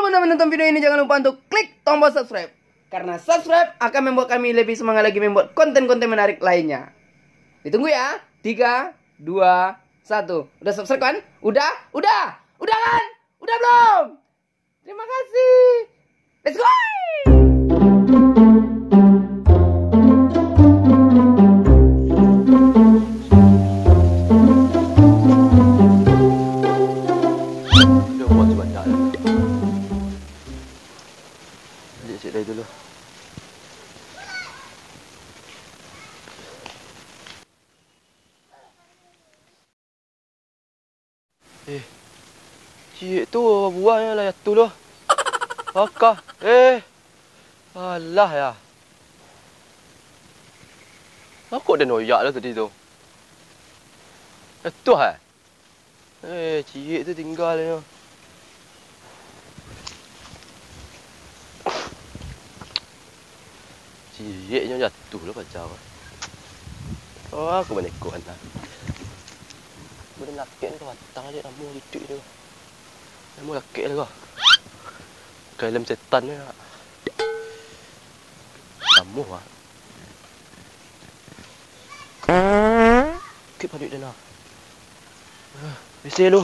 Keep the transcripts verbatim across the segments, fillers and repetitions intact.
Sebelum menonton video ini, jangan lupa untuk klik tombol subscribe. Karena subscribe akan membuat kami lebih semangat lagi membuat konten-konten menarik lainnya. Ditunggu ya. Tiga, dua, satu. Udah subscribe kan? Udah? Udah? Udah kan? Udah belum? Terima kasih. Let's go. Udah buat sebanyak. Cek, cek dari dulu. Eh, ciek tu buahnyo lah jatuh tu. Bakah. Eh, alah ya. Aku dah noyak lah tadi tu. Jatuh eh. Eh, ciek tu tinggalnyo. Cieknyo jatuh lah paja. Oh, aku maneko kan lah. Bulan lakek ni ka batang je, namuah didik tu. Namuah lakek lah kau. Kalam setan ni. Namuah, Wak. Kek paduik dana. Bisi lu.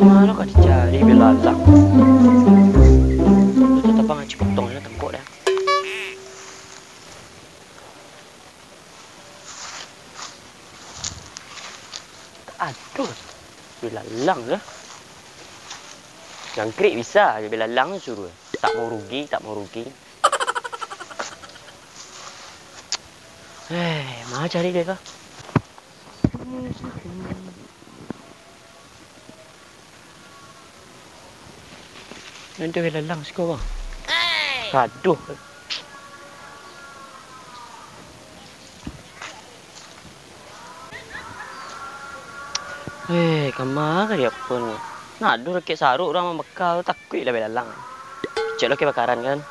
Mano ka dicari belalang? Itu tabang aci potong na tangkok dah. Aduh, belalang lah. Jangkrik bisa aja, belalang suruh. Tak mau rugi, tak mau rugi. Eh, ma cari dia kah? Nanti belalang siko, bang. Aduh. Eh, kama ka dia pun. Nah, aduh, rakek saruk urang mambakar, takuik lah belalang. Cek lo kebakaran kan.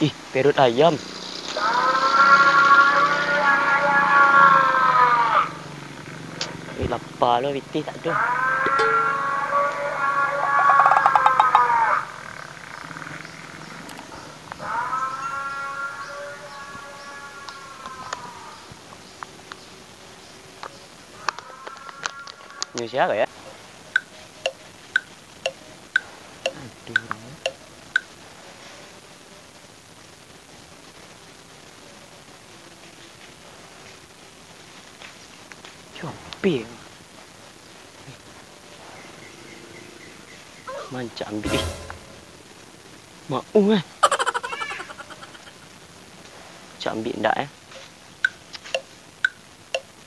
Ih, perut ayam. Ih, lapa lo, pitih tak ado. Nyo sia ko yo? Aduh, urang ni. Yo, pi. Mancak ambiak, eh. Mau, eh. Mancak ambiak ndak, eh.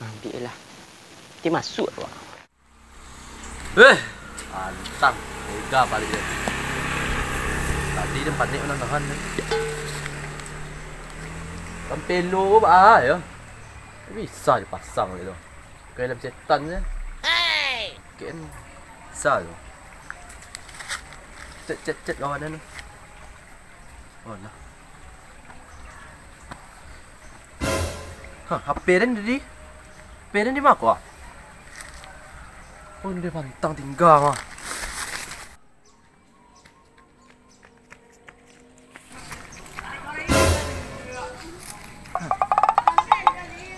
Ambiak lah. Ti masuak awak. Eh, antang. Tega paliak dia. Tadi dia panik nahan-nahan dia. Tampelo ko baa yo. Bisa dipasang gitu. Kayak dalam setan je. Kan bisa tu. Cek, cek, cek kawan tu. Oh lah. Ha, H P den tadi. H P den di ma ko? Oh, dia pantang tingga mah.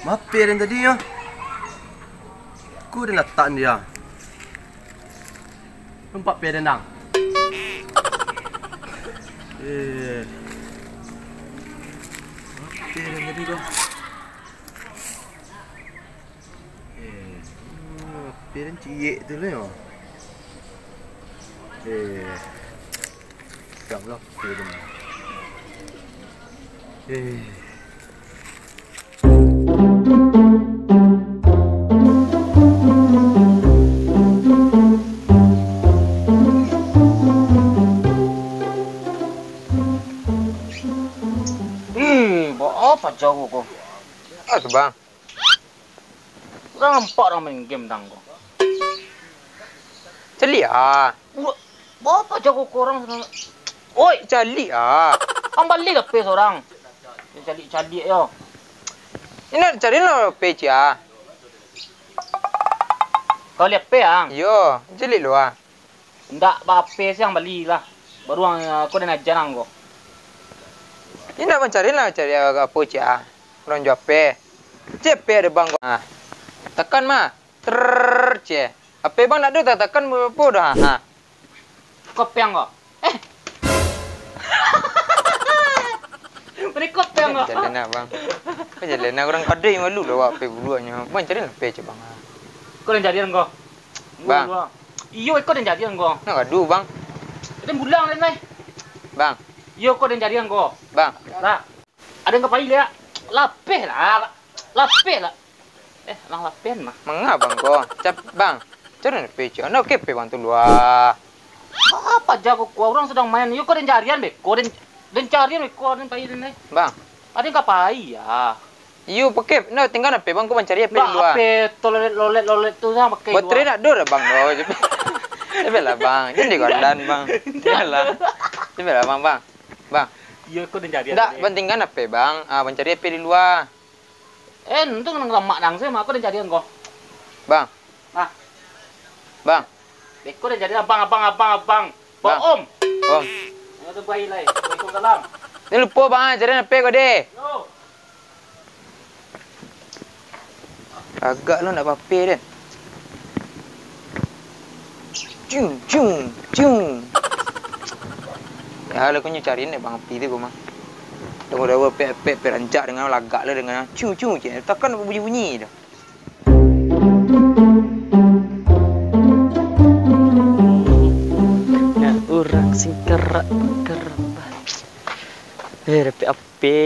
Mape den tadi nyo? Ku den latak dia. Nampak pe den dang? Eh. Mape den tadi ko? Eh, piring ciek tu lah yo. Eh, dah lah piring. Eh. Hmm, baa paja ko? Ah, tu, Bang. Urang nampak urang main game tang ko. Caliak ah. Ura-, baa paja ko urang sana? Oi, caliak ah. Ang bali H P surang. Caliak-caliak yo. Indak, cari lah P C A. Kau liek P ang? Iyo, caliak lu ah. Ndak ba-P siang bali lah. Baru ang, eh, ko den aja nang ko. Indak, mancari lah, cari apo cah. Urang jua P. Cek P ado bang ko. Ah. Tekan mah. Trrrr, cek. H P bang ndak ado, tak tekan apo dah. Ha. Ko P ang ko. Eh. Berikut P ang ko. Jalan lah bang. Kau jalan lah, urang kadai malu lah awak P buruaknyo. Bang, cari lah P cek bang. Ko den jadian ko. Bang. Iyo, iko den jadian ko. Nak gaduh, Bang. Den bulang den lai. Bang. Iyo, ko den jadian ko. Bang. Lah. Ado nan ka pai liak. Lapeh lah. Lapeh lah. Eh, alang lapeh mah. Manga Bang ko? Cap, Bang. Cari P C. Anda oke pe Bang tu luah. Apa aja ko, ko urang sadang main. Iyo, ko den jadian be. Ko den, den jadian be, ko den pai den lai. Bang. Ado nan ka pai ya. Iyo, pakai, no, tingga H P bang, ko mancari H P di lua. H P tu lolet, lolet, lolet tu, sa pakai. Baterai nak dur, bang, no. Capek lah, bang. Jan digodan, bang. Capek lah, bang, bang. Bang. Iyo, ko den cari. Ndak, bang, tingga H P, bang. Ah, mancari H P di lua. Eh, untung nang lamak nang, sa, mako den cari ko. Bang. Ah. Bang. Beko den cari abang, abang, abang, abang. Bang. Om. Om. Ayo tu bayi lai. Waalaikumsalam. Ni lupo bang, cari H P ko deh. Yo. Agak lo nak bape den. Cung, cung, cung. Ya, lo ko nyo cari ni bang api tu ko mah. Dawa-dawa pek, pek, pek rancak dengan lagak lo dengan cung, cung je. Takkan bunyi-bunyi dah. Nah, urang singkarak karambah. Eh, dapek ape?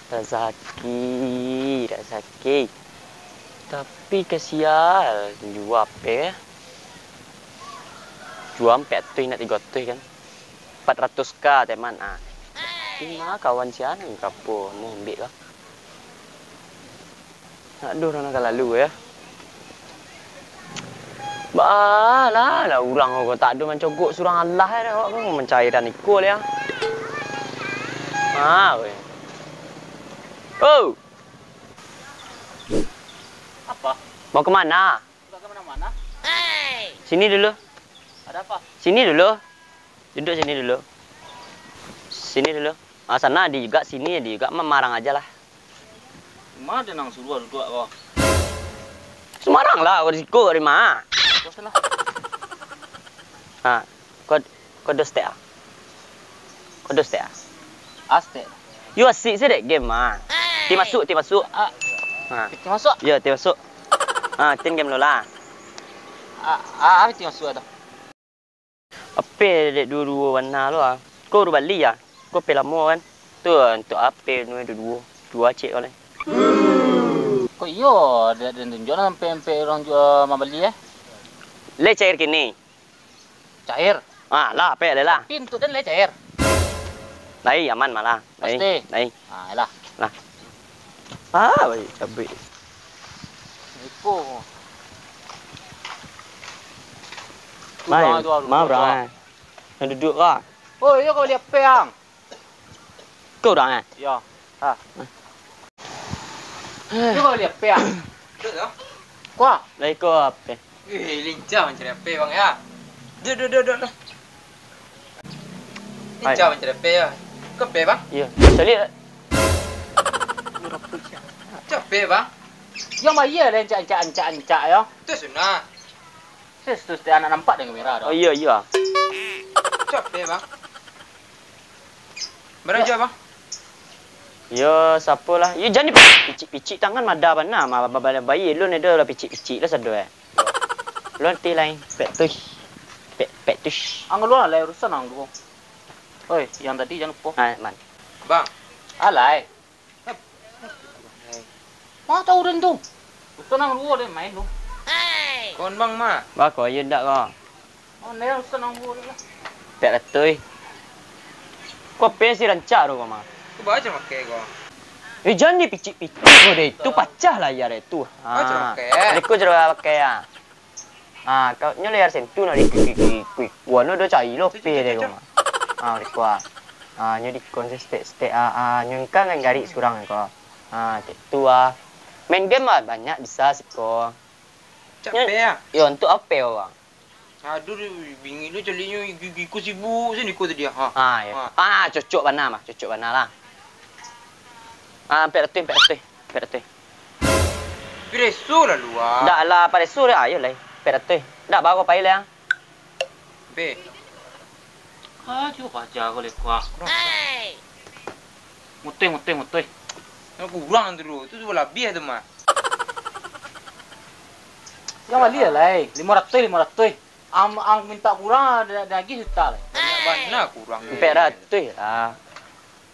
Razaki, razaki. Tapi kasial, jua ape? Jua ampek ratuih nak tigo ratuih kan. Empat ratus K teman, ah. Tapi ma kawan sia nan kapo, mau ambek lah. Aduh, nan ka lalu ya. Bah, lah, lah urang ko tak ado mancogok surang alah ya, awak ko mancairan iko lah. Ah, weh. Oh. Apa? Mau ke mana? Enggak ke mana-mana. Sini dulu. Ada apa? Sini dulu. Duduk sini dulu. Sini dulu. Ah, sana adi juga, sini adi juga. Mamarang aja lah. Ma den nan suruah duduak ko? Sumarang lah, ko di siko, di ma? Ko salah. Ha, ko, ko dostek ah. Ko dostek ah. Astek. Yo asik se dek game ah. Ti masuk, ti masuk. Ah. Ha. Ti masuk? Yo, ti masuk. Ha, tin game lo lah. Ah, ah, ti masuk tu. Ape dek duo-duo bana lo ah. Ko baru bali ah. Ko pe lamo kan. Tu ah, untuak ape nu duo-duo. Duo acek ko lai. Ko iyo, dek den tunjuak lah ampek-ampek urang juo mambali eh. Lai cair kini. Cair. Ah, lah, ape lai lah. Tapi untuak den lai cair. Lai aman malah. Lai. Pasti. Lai. Ah, lah. Lah. Ah, baik, cabik. Iko. Mai, ma urang eh. Nan duduak ka. Oh, iyo ka bali ape ang? Ko urang eh? Iyo. Ha. Iyo ka bali ape ang? Ko. Lah iko ape? Wih, lincah mancari ape bang ya. Duduak, duduak, duduak, duduak. Lincah mancari ape ya. Ko ape bang? Iyo. Caliak. Ko ape bang? Yo, ma iyo lah, ancak, ancak, ancak, ancak yo. Tu sunah. Sis, tu setiap anak nampak dengan merah dah. Oh, iyo, iyo. Capek, Bang. Bara juo, Bang? Yo, sapo lah. Yo, jan dipicik-picik tangan, madah bana. Ma, ba, ba, bayi lu ni dah lah picik-picik lah sado, eh. Lu nanti lain. Pek tuh. Pek, pek tuh. Ang keluar lah urusan ang dulu. Oi, yang tadi jangan lupa. Ah, man. Bang. Alai. Ma tahu den tu. Urusan ang duo den main tu. Kon bang ma. Bako, iyo ndak ko? Oh, ne urusan ang duo lah. Pek ratui. Ko pe si rancak tu ko ma. Ko baca pakai ko. Eh, jan dipicik-picik ko deh. Tu pacah layar itu. Baca pakai. Riko cara pakai ah. Ah, kau nyo layar sentuh nak dikui-kui-kui. Wano do cai lo pe deh ko ma. Ah, riko ah. Ah, nyo dikon stek-stek, ah, ah, nyo kan garik surang ko. Ah, cak tu ah. Main game ah, banyak bisa siko. Capek ah. Yo, untuk apo yo, Bang? Aduh, bingik tu caliaknyo, gi-, giku sibuk sini ko tadi ah. Ha. Ah, yo. Ha. Ah, cocok bana mah, cocok bana lah. Ah, ampek ratuih, ampek ratuih, ampek ratuih. Pareso lah lu ah. Dak lah, pareso dah, ayo lah. Ampek ratuih. Dak, baru pai lah. Be. Ah, cuba baca ko lekua. Mutih, mutih, mutih. Yang kurang tu dulu. Tu, tu labiah tu mah. Yang bali lah, lai. Limo ratuih, limo ratuih. Ang, ang minta kurang, ado, ado lagi juta lai. Banyak bana kurang. Ampek ratuih lah.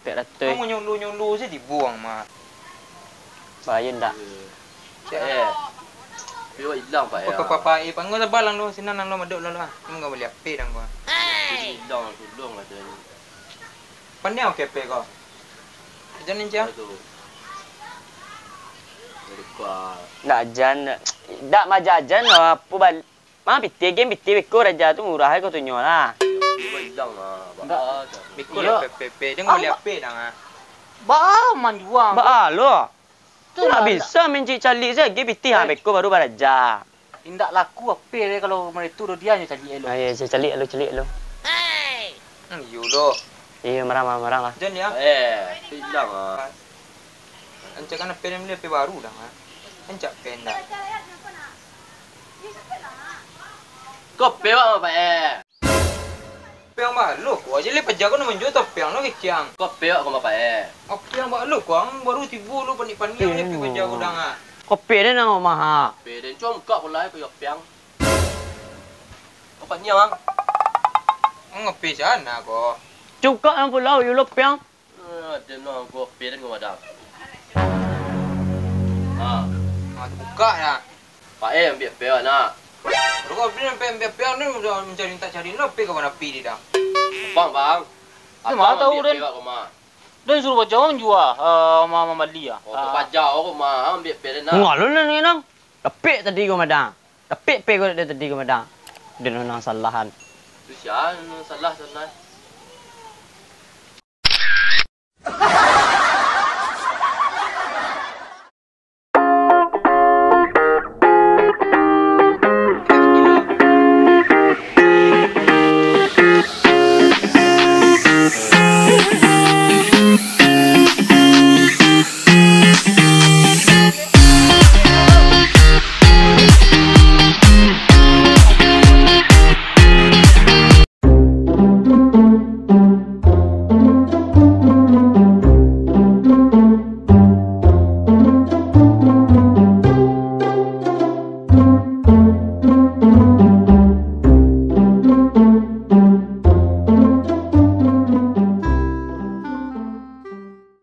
Ampek ratuih. Kamu nyulo-nyulo se dibuang mah. Bahayo ndak? Cek. Eh. Piwa ilang, Pak, ya. Papa, papa, eh, panggo sabalang lo, sinan nang lo madok lo lah. Kamu nggak boleh ape dang gua. Ilang, tulung lah tadi. Pandai oke pe ko. Jan ni, Cang. Aduh. Dari kau. Ndak jan, ndak. Ndak majajan lo, apo bal-, Mah pitih, game pitih beko raja tu murah ai katonyo lah. Beko lah, P P P. Iyo. Jangan bali Apa? H P dah, ah. Baa manjuang. Baa lo. Tu lah ndak bisa main cik calik saja, game pitih, ah, beko baru baraja. Indak laku H P deh kalau model tu, dia nyo calik lo. Ah, iyo, cik calik lo, calik lo. Hmm, iyo lo. Iyo, marah, marah, marah lah. Jan ya. Eh, hilang ah. Rancak kan P M bali P baru dah, ha. Rancak P M dah. Ko P M wak, Bapak, eh. P M balo ko, aja le paja ko nan manjual tu P M lo kecang. Ko P M wak ko, Bapak, eh. P M balo ko, ang baru tibo lo panik-panik ang le pi paja ko dah, ha. Ko P M den nan maha. P M den cuma buka pulai ko yo P M. Ko panik ang. Ang ngape sana ko? Cuka ang pulau yo lo P M. Eh, ado nan anggo P M den ko, Madang. Ha. Ha, tabuka dah. Pak eh, ambiak P M nak. Baru ko P M, ambiak P M ni udah mancari tak cari lo P M ka mana P M dah. Bang, bang. Abang tahu ambiak den? P M ko mah. Den suruah paja ang jua, eh, ma-, mambali ah. Oh, paja ko mah, ambiak P M den nak. Ngalo nan nang. Dapek tadi ko, Madang. Dapek P M ko dari tadi ko, Madang. Den nan salahan. Tu sia nan salah sana?